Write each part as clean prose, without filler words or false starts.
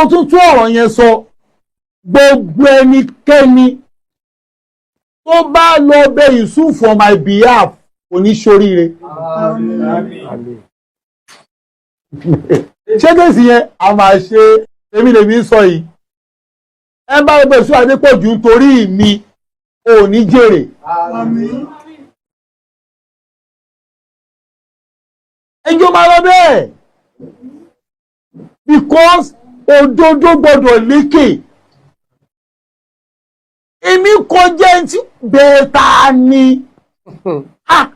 Mo tún tún ọ̀rọ̀ yẹn sọ. Gbogbo ẹnikẹ́ni tó bá lọ bẹ Yusuf on my behalf kò ní ṣoríire. Ṣé case yẹn a máa ṣe? Èmi lèmi ń sọ yìí. Ẹ bá lọ bẹ Yusuf Adépọ̀jù nítorí mi, ò ní jèrè. Ẹjọ́ máa lọ bẹ́ẹ̀, because òdodo gbọ́dọ̀ lékè. Èmi kọjá ẹni tí bẹ́ẹ̀ ta ni. Ah,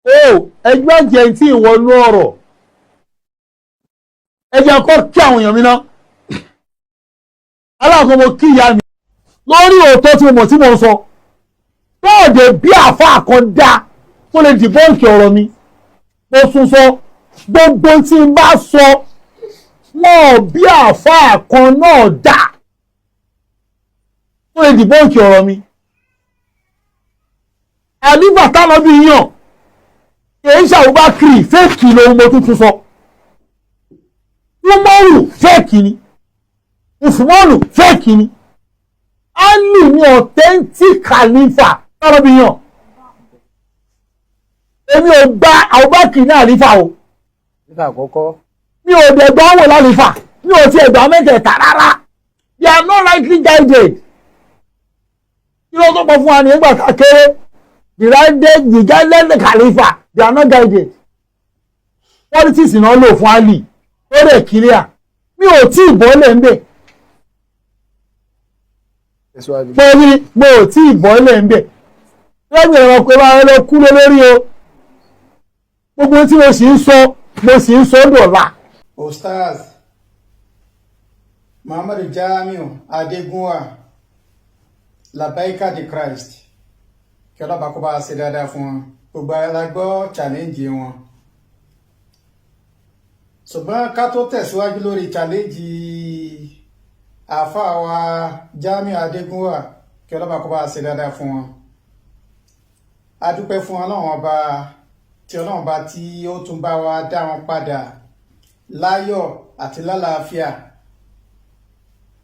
o ẹgbẹ́ jẹ́ tí ìwọnú ọ̀rọ̀. Ẹ jẹ́ kó kí àwọn èèyàn mi ná. Aláàkọ́, mo kí ìyá mi lórí òótọ́ tí mo mọ̀ tí mo ń sọ. Bọ́ọ̀dẹ̀ bí àáfàá kan dá tó lè debunk ọ̀rọ̀ mi. Mo tún sọ, gbogbo tí n bá sọ, wọn bí àáfàá kan náà dá tó lè debunk ọ̀rọ̀ mi. Àlífà táwọn bí yàn kìí ṣàwùbákiri, fake lòun. Mo tuntun sọ, Umaru fake ni, Usmanu fake ni, Ali ní authentic khalifa táwọn bí yàn. Èmi ò gba Abubakar ní àlífà o. Nígbà àkọ́kọ́. Mi ò dẹ̀ gbọ́ wò lálífà, mi ò tiẹ̀ gbà mẹ́tẹ̀ẹ̀ta rárá. They are not rightly guided. Kí ló tó pọ̀ fún wa ní ìgbà ká kéré? The guided khalifa, they are not guided. Politics náà lò fún Ali, ó rẹ̀ kílíà. Mi ò tí ì bọ́lẹ̀ ń bẹ̀. Tẹ̀síwájú. Mo ní mo ò tí ì bọ́lẹ̀ ń bẹ̀. Lẹ́yìn ẹ̀rọ pé máa lọ kú lé lórí o. Gbogbo tí mo sì ń sọ, mo sì ń sọ dọ̀la. Ustaz Muhammadu Jamiu Adegunwa, Labaika the Christ, kí ọlọ́ba kó bá ṣe dáadáa fún wọn. Gbogbo ara la gbọ́ challenge wọn, ṣùgbọ́n ká tó tẹ̀síwájú lórí challenge àáfàá wa Jamiu Adegunwa, kí ọlọ́ba kó bá ṣe dáadáa fún wọn, a dúpẹ́ fún Ọlọ́run Ọba tí Ọlọ́run Ọba tí ó tún bá wa dá wọn padà láyọ̀ àti lálàáfíà.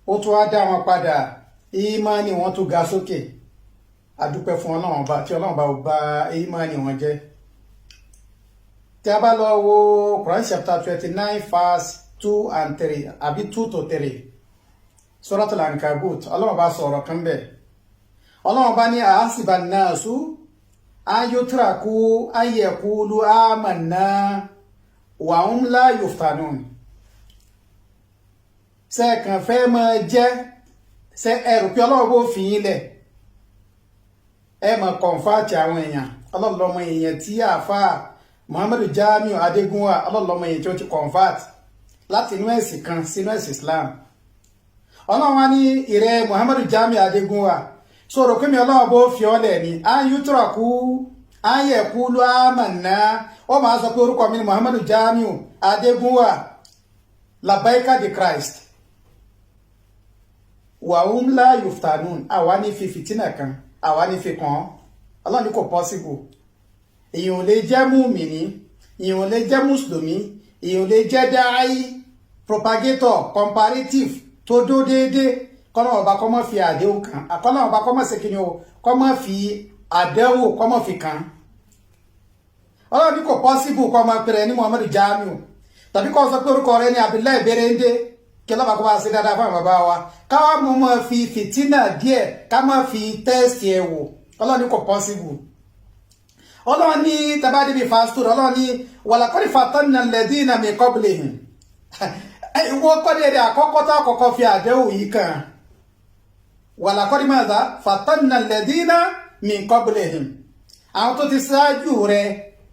Ó tún wá dá wọn padà, ìmánì wọn tún ga sókè. A dúpẹ́ fún Ọlọ́run Ọba tí Ọlọ́run Ọba ò bà ìmánì wọn jẹ́. Tí a bá lọ wo Quran chapter 29 verse 2 and 3, àbí 2 to 3, Suratul Ankabut, Ọlọ́run Ọba sọ̀rọ̀ kan bẹ́ẹ̀. Ọlọ́run Ọba ní أحسب الناس أن يتركوا أن يقولوا آمنا وهم لا يفتنون. Ṣé kàn fẹ́ máa jẹ́ ṣé ẹrù pé Ọlọ́run bó fi yín lẹ̀, ẹ mọ̀ convert àwọn èèyàn? Ọlọ́run lọ́mọ èèyàn tí àáfàá Muhammadu Jamiu Adegunwa, Ọlọ́run lọ́mọ èèyàn tí ó ti convert láti inú ẹ̀sìn kan sínú ẹ̀sìn Islam. Ọlọ́run wá ní, ìrẹ́ Muhammadu Jamiu Adegunwa, sọ̀rọ̀ pé mi Ọlọ́run bó fi ọ́ lẹ̀ ní أن يتركوا أن يقولوا آمنا, ó máa sọ pé orúkọ mi ni Muhammadu Jamiu Adegunwa, Labaika the Christ, وهم لا يفتنون, àwa ní fi fìtínà kan, àwa ní fi kàn án. Ọlọ́run ní kò possible. Èèyàn ò lè jẹ́ múmìnì, èèyàn ò lè jẹ́ mùsùlùmí, èèyàn ò lè jẹ́ dáì propagator comparative tó dó déédéé, kọ́nà ọba kọ́ mọ́ fi àdéhùn kan, kọ́nà ọba kọ́ mọ́ ṣe kíni o, kọ́ mọ́ fi àdéhùn, kọ́ mọ́ fi kàn. Ọlọ́run ní kò possible kọ́ máa pèrè ní Muhammadu Jamiu, tàbí kọ́ sọ pé orúkọ rẹ ní Abdullahi Berende, kí ọlọ́ba kó bá ṣe dáadáa fún àwọn bàbá wa, káwá mú mọ́ fi fìtínà díẹ̀, ká má fi test ẹ̀ wò. Ọlọ́run ní kò possible. Ọlọ́run ní tabadibi fásitì, Ọlọ́run ní ولقد فتنا الذين من قبلهم. Ìwọ kọ́ni ẹ̀dẹ̀ àkọ́kọ́ tá àkọ́kọ́ fi àdéhùn yìí kàn. ولقد ماذا فتنا الذين من قبلهم, àwọn tó ti ṣáájú rẹ,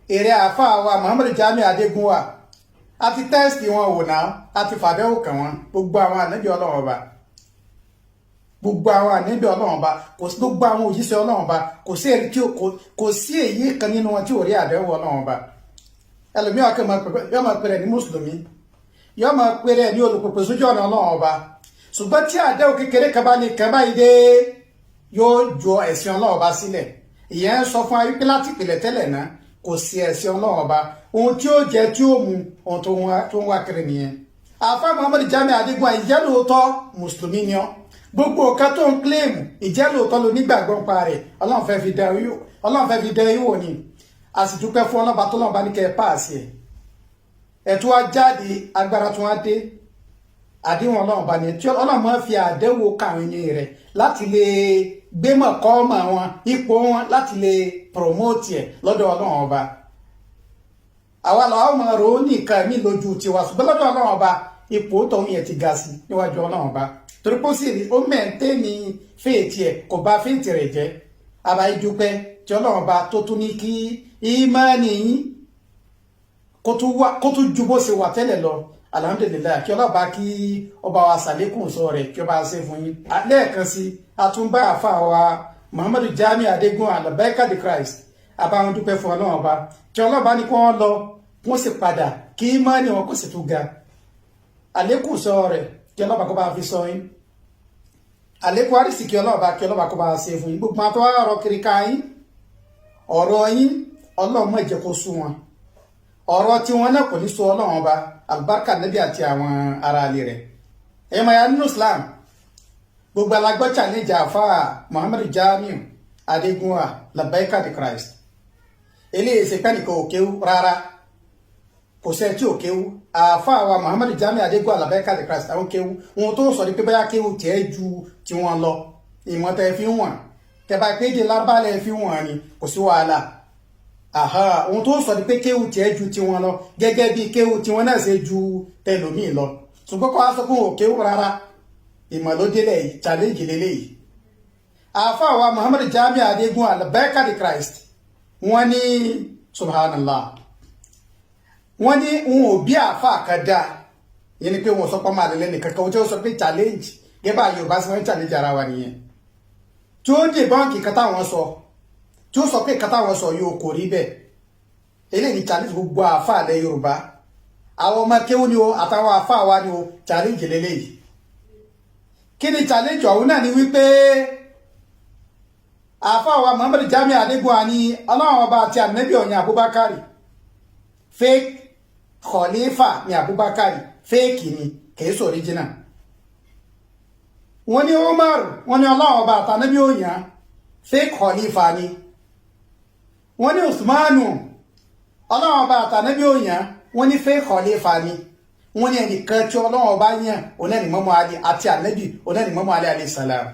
èrè àáfàá wa Muhammadu Jamiu Adegunwa, a ti test wọn wò náà, a ti fàdéhùn kàn wọ́n. Gbogbo àwọn ànábì Ọlọ́run Ọba, gbogbo àwọn ànábì Ọlọ́run Ọba, kò sí gbogbo àwọn òjíṣẹ́ Ọlọ́run Ọba, kò sí èyí tí kò sí èyí kan nínú wọn tí ò rí àdéhùn Ọlọ́run Ọba. Ẹlòmíràn kan yóò máa pèrè ní mùsùlùmí, yóò máa pèrè ní olùpèpè sójú ọ̀nà Ọlọ́run Ọba, ṣùgbọ́n tí àdéhùn kékeré kan bá ní kan báyìí dé, yóò jọ ẹ̀sìn Ọlọ́run Ọba sílẹ̀. Ìyẹn ń sọ fún wa wípé láti ìpìlẹ̀ tẹ́lẹ̀ náà, kò sí ẹ̀sìn Ọlọ́run Ọba. Ohun tí ó jẹ, tí ó mu, ohun tó ń wá kiri nìyẹn. Àfa Muhammadu Jamiu Adigun, ìjẹ́ lóòótọ́ mùsùlùmí ni ọ́? Gbogbo ọ̀kan tó ń claim, ìjẹ́ lóòótọ́ ló nígbàgbọ́ pa rẹ̀? Ọlọ́run fẹ́ fi dán yín wò ni. A sì dúpẹ́ fún ọlọ́ba tó lọ́nba ní kẹ́ ẹ pass ẹ̀. Ẹ̀tún wá jáde, agbára tún wá dé. Àdéhùn Ọlọ́run bá ní tí Ọlọ́run máa fi àdéhùn kàwọn ẹni rẹ̀ láti lè gbé mọ̀kọ́mọ̀ wọn, ipò wọn, láti lè promote ẹ̀ lọ́dọ̀ Ọlọ́run Ọba. Àwa làwọn máa rò ó ní nǹkan mi lójú tiwa, ṣùgbọ́n lọ́dọ̀ Ọlọ́run Ọba, ipò tóun yẹn ti ga sí níwájú Ọlọ́run Ọba, torí pé ó sì ó maintain faith ẹ̀, kò bà faith rẹ̀ jẹ́. Àbáyé dúpẹ́ tí Ọlọ́run Ọba tó tún ní kí ìmánì yín kó tún ju bó ṣe wà tẹ́lẹ̀ lọ. Alhamdulillahi. Kí ọlọ́ba kí ọba wa sàlékún sọ rẹ̀, kí ọba ṣe fún yín. Lẹ́ẹ̀kan sí, àtúnbá àfa wa Muhammadu Jamiu Adigun Alabaika the Christ, àbáwọn dúpẹ́ fún Ọlọ́run Ọba tí ọlọ́ba ní kí wọ́n lọ, wọ́n sì padà, kí ìmánì wọn kó sì tún ga. Àlékún sọ rẹ̀, kí ọlọ́ba kó bá fi sọ yín. Àlékún àrísìkí ọlọ́ba, kí ọlọ́ba kó bá ṣe fún yín. Gbogbo àwọn tó wá rọ kiri ká yín, ọ̀rọ̀ yín, Ọlọ́run má jẹ́ kó sú wọn. Ọ̀rọ̀ tí wọn náà kò ní sọ. Ọlọ́run Ọba, alibarika Nẹ́bí àti àwọn ará ilé rẹ̀. Ẹ̀yọ́ máa ya nínú Islam, gbogbo alágbọ́ challenge àfa Muhammadu Jamiu Adegunwa Labaika the Christ. Eléyìí ṣe pẹ́nìkan ò kéwú rárá, kò sẹ́ tí ò kéwú. Àfa wa Muhammadu Jamiu Adegunwa Labaika the Christ, àwọn kéwú. Ohun tó sọ ni pé bóyá kéwú tiẹ̀ ju tiwọn lọ, ìmọ̀ tẹ́ fi wọ̀n, tẹ́ bá pé èdè lábálẹ̀ fi wọ̀n ni, kò sí wàhálà. Àhá, ohun tó sọ ni pé kéwù tiẹ̀ ju tiwọn lọ, gẹ́gẹ́ bí kéwù tiwọn náà ṣe ju tẹlòmíì lọ. Ṣùgbọ́n kọ́ wá sọ pé òun ò kéwù rárá, ìmọ̀ ló délẹ̀ yìí. Challenge lélẹ́yìí. Àáfàá wa Muhammadu Jamiu Adigun Alabaika the Christ, wọ́n ní subhanallah, wọ́n ní òun ò bí àáfàá kan dá. Yẹn ni pé wọn sọ pé ọmọ àlẹ́ nìkan kan, ó jẹ́ sọ pé challenge gẹ́gẹ́ bá Yorùbá sí wọ́n challenge ara wa nìyẹn, tí ó dé báńkì kan táwọn sọ, tí ó sọ pé kan táwọn sọ yóò kò rí bẹ́ẹ̀. Eléyìí ni challenge gbogbo àáfàá lẹ Yorùbá, àwọn ọmọ kéwú ni o, àtàwọn àáfàá wa ni o. Challenge lélẹ́yìí. Kí ni challenge ọ̀hún náà? Ni wípé àáfàá wa Muhammadu Jamiu Adigun ní Ọlọ́run Ọba àti ànábì ọ̀yàn Abubakar, fake khalifa ni Abubakar, fake ni, kìí sọ original. Wọ́n ní Umar, wọ́n ní Ọlọ́run Ọba àtànábì ọ̀yàn, fake khalifa ni. Wọ́n ní Usmanu, Ọlọ́run Ọba àtànábì ọ̀yàn, wọ́n ní fake khalifa ni. Wọ́n ní ẹnìkan tí Ọlọ́run Ọba yàn, onáni mọ́mọ́ Ali àti ànábì, onáni mọ́mọ́ Ali alayhi salam,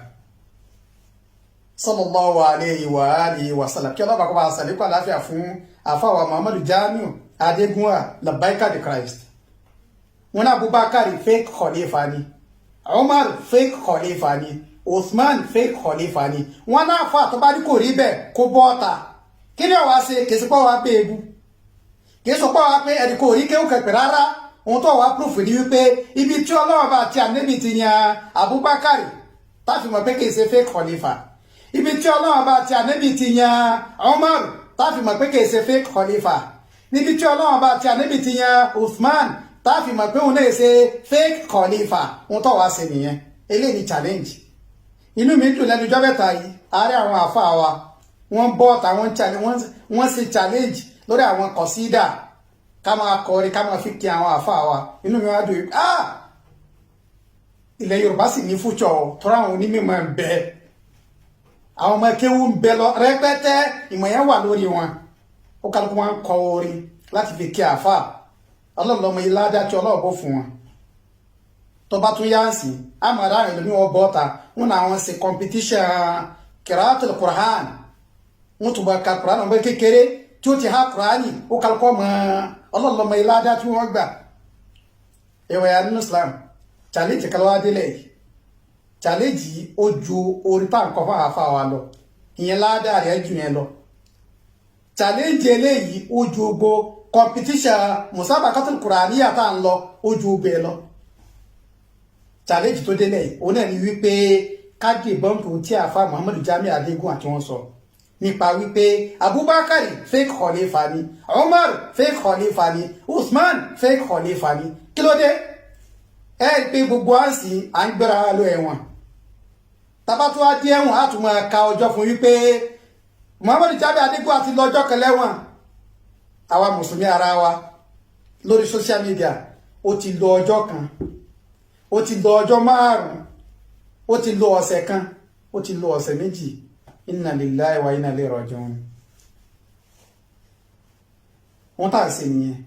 sallallahu alayhi wa alihi wa sallam. Kí ọlọ́ba kó bá sàlékún àláfíà fún àfàwà Muhammadu Jamiu Adegunwa Labaika the Christ. Wọ́n ní Abubakar, fake khalifa ni. Umar, fake khalifa ni. Usman, fake khalifa ni. Wọ́n náà fà tó bá ní kò rí bẹ́ẹ̀, kó bọ́ ọ̀tà. Kí ni ọ̀wá ṣe? Kì í sọ pé wàá pé ebu, kì í sọ pé wàá pé ẹnì kò rí kéwù kẹpẹ rárá. Ohun tó wàá proof ni wípé ibi tí Ọlọ́run bá àti ànábì ti yan Abubakar, táfi mọ̀ pé kì í ṣe fake khalifa, ibi tí Ọlọ́run bá ti ànábì ti yan Umar, táfi mọ̀ pé kì í ṣe fake khalifa, níbi tí Ọlọ́run bá ti ànábì ti yan Usman, táfi mọ̀ pé òun náà ṣe fake khalifa. Ohun tó wàá ṣe nìyẹn. Eléyìí ni challenge. Inú mi dùn lẹ́nu ọjọ́ mẹ́ta yìí, àárẹ̀ àwọn àfa wa, wọ́n bọ́ ọ̀tà, wọ́n ṣe challenge lórí àwọn kọ̀sídà, ká máa kọrin, ká máa fi kí àwọn àfa wa. Inú mi wá dùn yìí. Ah, ilẹ̀ Yorùbá sì ní future tọ́ra. Àwọn onímọ̀ ń bẹ, àwọn ọmọ kéwú ń bẹ lọ rẹpẹtẹ, ìmọ̀ yẹn wà lórí wọn. Ó kálukú wọn kọ orin láti fi kí àfa. Ọlọ́ọ̀lọ́mọ ilá dájú ọlọ́ọ̀bọ fún wọn. Tó bá tún yá sí, àmọ́ ara ìlú ní wọn bọ́ ta, wọn náà wọn ṣe competition kìràtùl Qur'an, wọn tún bá ka Qur'an. Ọmọ kékeré tí ó ti há Qur'ani, ó kálukú ọmọ ọlọ́ọ̀lọ́mọ ilá dájú wọn gbà. Ìwẹ̀ ya nínú Islam, challenge kan wá délẹ̀ yìí. Challenge yìí, ó ju orí tá à ń kọ́ fún àfa wa lọ. Ìyẹn ládàá rẹ̀ jù yẹn lọ. Challenge eléyìí, ó ju gbogbo competition musabaqatul Qur'aniyya tá à ń lọ, ó ju gbogbo ẹ lọ. Challenge tó délẹ̀ yìí, òun náà ni wípé káàdì bọ́ǹkì tí àfa Muhammadu Jamiu Adigun àti wọn sọ nípa wípé Abubakar, fake khalifa ni. Umar, fake khalifa ni. Usman, fake khalifa ni. Kí ló dé? Ẹ rí pé gbogbo à ń sìn, à ń gbéra lọ ẹ̀wọ̀n. Tabatu á dé ẹ̀wọ̀n, á tún máa ka ọjọ́ fún wípé Muhammadu Jamiu Adigun àti lọ́jọ́ kan lẹ́wọ̀n. Àwa mùsùlùmí ara wa lórí social media, Ó ti lo ọjọ́ kan, ó ti lo ọjọ́ 5, ó ti lo ọ̀sẹ̀ kan, ó ti lo ọ̀sẹ̀ 2. Inna lillahi wa inna ilayhi raji'un. Wọ́n tà sí nìyẹn.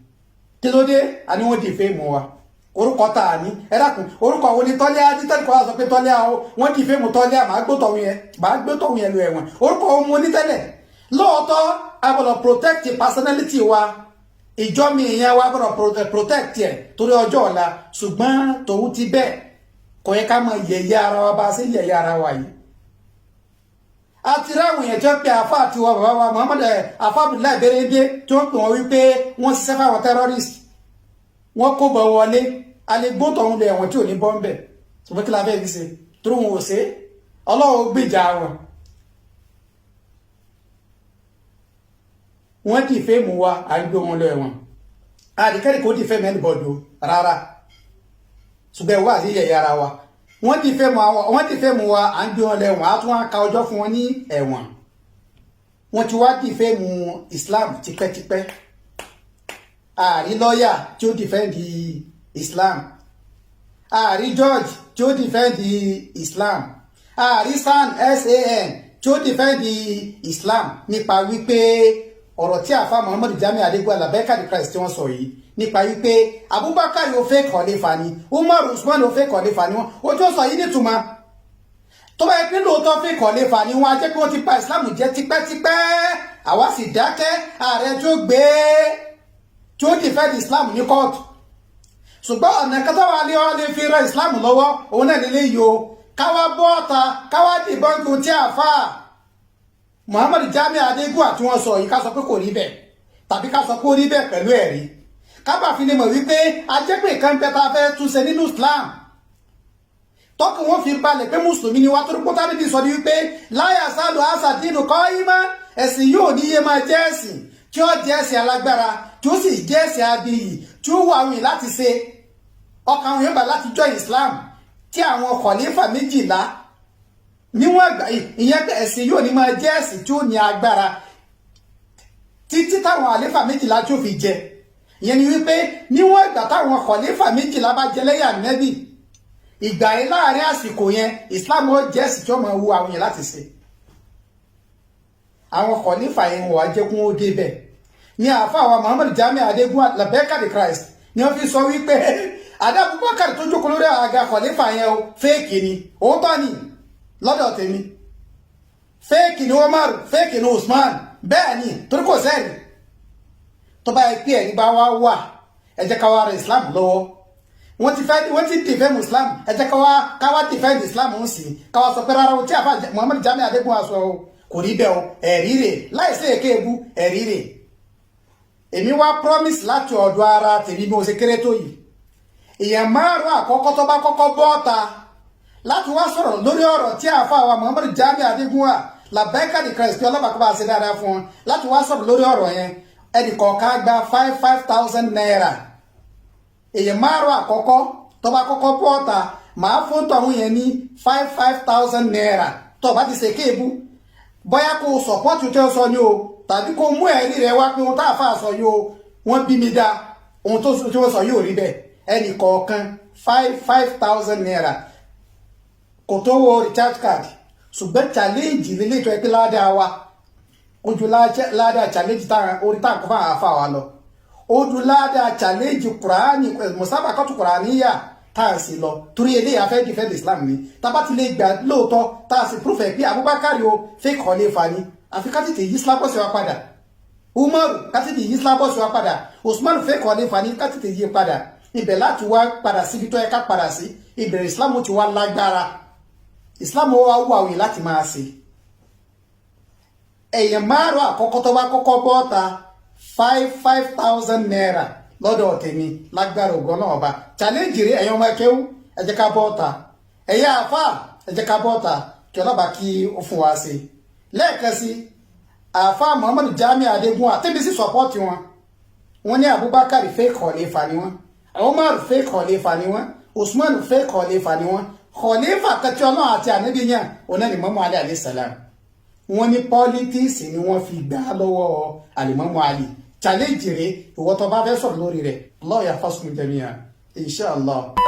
Kí ló dé? Àní wọ́n defame wa. Orúkọ tá a ní, ẹ dákun, orúkọ wo ni Tọ́lẹ́à ní? Tẹ́lẹ̀ kọ́ sọ pé Tọ́lẹ́à o, wọ́n defame Tọ́lẹ́à, màá gbé tọ̀hún yẹn, màá gbé tọ̀hún yẹn lu ẹ̀wọ̀n. Orúkọ wo mo ní tẹ́lẹ̀? Lóòótọ́, a gbọ́dọ̀ protect personality wa, ìjọ mi ìyẹn wa gbọ́dọ̀ protect ẹ̀ torí ọjọ́ ọ̀la. Ṣùgbọ́n tòun ti bẹ́ẹ̀, kò yẹ ká mọ yẹ̀yẹ́ ara wa bá a ṣe yẹ̀yẹ́ ara wa yìí. Àti ráwọn èèyàn tí wọ́n pe àfa àti wa bàbá wa Muhammad àfa Abdullahi Berende, tí wọ́n pè wọ́n wípé wọ́n ṣiṣẹ́ fáwọn terrorist, wọ́n kó bọ̀ wọlé. Alẹ́ tọ̀hún lọ ẹ̀wọ̀n tí ò ní bọ́ńbẹ̀. Ṣùgbọ́n kí la fẹ́ fi ṣe? Torí wọn ò ṣe, Ọlọ́run gbèjà wọn. Wọ́n defame wa, à ń gbé wọn lọ ẹ̀wọ̀n. Àdìkẹ́rì kò defame anybody o rárá, ṣùgbọ́n ẹ̀wọ́ àti yẹ̀yẹ́ ara wa. Wọ́n defame wa, à ń gbé wọn lọ ẹ̀wọ̀n, á tún wá ka ọjọ́ fún wọn ní ẹ̀wọ̀n. Wọ́n ti wá defame Islam tipẹ́tipẹ́. Àrí lọ́ọ̀yà tí ó defend Islam, àrí judge tí ó defend Islam, àrí SAN SAN tí ó defend Islam nípa wípé ọ̀rọ̀ tí àfa Muhammadu Jamiu Adégún Labbaika the Christ tí wọ́n sọ yìí nípa wípé Abubakar yóò fẹ́ khalifa ni, Umar, Usman yóò fẹ́ khalifa ni wọ́n. Ojú sọ yìí nítumọ̀ tó bá yẹ pé lóòótọ́ fẹ́ khalifa ni wọ́n, á jẹ́ pé wọ́n ti pa Islam jẹ́ tipẹ́tipẹ́. Àwa sì dákẹ́. Ààrẹ tí ó gbé tí ó defend Islam ní kóòtù. Ṣùgbọ́n ọ̀nà kan táwa lè wá lè fi ran Islam lọ́wọ́, òun náà nílé yìí o. Káwá bọ́ ọ̀ta, káwá dìbọn tí àfa Muhammadu Jamiu Adégún àti wọn sọ yìí, ká sọ pé kò rí bẹ́ẹ̀, tàbí ká sọ pé ó rí bẹ́ẹ̀ pẹ̀lú ẹ̀rí, kábà fi lè mọ̀ wípé ajẹ́pẹ̀ kan bẹ́ẹ̀ tá a fẹ́ túnṣe nínú Islam, tọ́kùn wọn fi balẹ̀ pé mùsùlùmí ni wá. Torí pọ́tà níbi sọ ni wípé láyà sálù àṣà dínú kọ́ ìmọ̀, ẹ̀sìn yóò níye máa jẹ́ ẹ̀sìn tí ó jẹ́ ẹ̀sìn alágbára, tí ó sì jẹ́ ẹ̀sìn abiyì, tí ó wà wìn láti ṣe ọkàn àwọn èèyàn bá láti join Islam, tí àwọn kọ̀lífà 12 níwọ̀n àgbà ìyẹn pé ẹ̀sìn yóò ní máa jẹ́ ẹ̀sìn tí ó ní agbára títí táwọn àléfà 12 tí ó fi jẹ. Ìyẹn ni wípé níwọ̀n ìgbà táwọn kọ̀lífà 12 bá jẹ lẹ́yìn Ànábì, ìgbà yẹn, láàrin àsìkò yẹn, Islam ó jẹ́ ẹ̀sìn tí ó máa wu àwọn èèyàn láti ṣe. Àwọn kọ̀lífà yẹn wà jẹ́ kún ó débẹ̀ ní àáfàá wa Muhammad Jamiu Adégún Labbaika the Christ ni wọ́n fi sọ wípé àdá Abubakar tó jókòó lórí àga kọ̀lífà yẹn o, fake ni. Òótọ́ ni lọ́dọ̀ tèmi, fake ni Umar, fake ni Usman. Bẹ́ẹ̀ ni, torí kò sẹ́ẹ̀rì. Tó bá yẹ pé ẹ̀rí bá wá wà, ẹ jẹ́ ká wá ra Islam lọ́wọ́. Wọ́n ti fẹ́, wọ́n ti defend Islam, ẹ jẹ́ ká wá defend Islam ń sìn, ká wá sọ pé rárá o, tí àfa Muhammad Jamiu Adégún aṣọ o, kò rí bẹ́ẹ̀ o, ẹ̀rí rè láìsí èké ebu, ẹ̀rí rè. Èmi wá promise láti ọ̀dọ̀ ara tèmi, bí mo ṣe kéré tó yìí, èèyàn 5 àkọ́kọ́ tó bá kọ́kọ́ bọ́ ọ̀ta láti wá sọ̀rọ̀ lórí ọ̀rọ̀ tí àfa wa Muhammad Jamiu Adégún wa Labbaika the Christ, pé ọlọ́pàá kó bá ṣe dáadáa fún wọn láti wá sọ̀rọ̀ lórí ọ̀rọ̀ yẹn, ẹnì kọ̀ọ̀kan gba 5,000 naira. Èèyàn 5 àkọ́kọ́ tó bá kọ́kọ́ bọ́ ọ̀ta, màá fún tọ̀hún yẹn ní 5,000 naira. Tó bá ti ṣe kéèbú, bóyá kó support tí ó sọ ni o, tàbí kó mú ẹ̀rí rẹ wá pé ohun tá a fà sọ yìí o, wọ́n bí mi dá, ohun tó tí wọ́n sọ yóò rí bẹ́ẹ̀. Ẹnì kọ̀ọ̀kan 5,000 naira, kò tó wo recharge card. Ṣùgbọ́n challenge lílé ìtọ́ ẹgbẹ́ ládàá wa ojú ládàá challenge tá orí tá kó fún àáfà wa lọ, ojú ládàá challenge kùránì musabaqatu kùránìyà tá a sì lọ, torí eléyìí a fẹ́ defend Islam ni. Tá bá ti lè gbà lóòótọ́, tá a sì proof ẹ̀ pé Abubakar o, fake khalifa ni, àfi ká tètè yí syllabus wa padà. Umaru, ká tètè yí syllabus wa padà. Usman, fake khalifa ni, ká tètè yí padà. Ibẹ̀ láti wá padà síbi tó yẹ ká padà sí. Ìbẹ̀rẹ̀ Islam ti wá lágbára, Islam wa wù àwọn láti máa ṣe. Èèyàn 5 àkọ́kọ́ tó bá kọ́kọ́ bọ́ta, 5,000 naira lọ́dọ̀ tèmi, lágbára ògo náà ọba. Challenge rí. Ẹ̀yin ọmọ ẹ̀kẹ́wù, ẹ jẹ́ ká bọ́ta. Ẹ̀yin àáfà, ẹ jẹ́ ká bọ́ta, kí ọlọ́ba kí ó fún wa ṣe. Lẹ́ẹ̀kan sí, àáfà Muhammadu Jamiu Adégún àtẹ́bí sí support wọn. Wọ́n ní Abubakar fake khalifa ni wọ́n, Umar fake khalifa ni wọ́n, Usman fake khalifa ni wọ́n. Khalifa kẹtí Ọlọ́run àti ànábì yàn, ọ̀nà ni Mọ́mú Ali alayhi salam. Wọ́n ní politics ni wọ́n fi gbà á lọ́wọ́ alimọ́mú Ali. Challenge rẹ̀, ìwọ tó bá fẹ́ sọ̀rọ̀ lórí rẹ̀. Allah yahfazkum jami'a. Inshallah.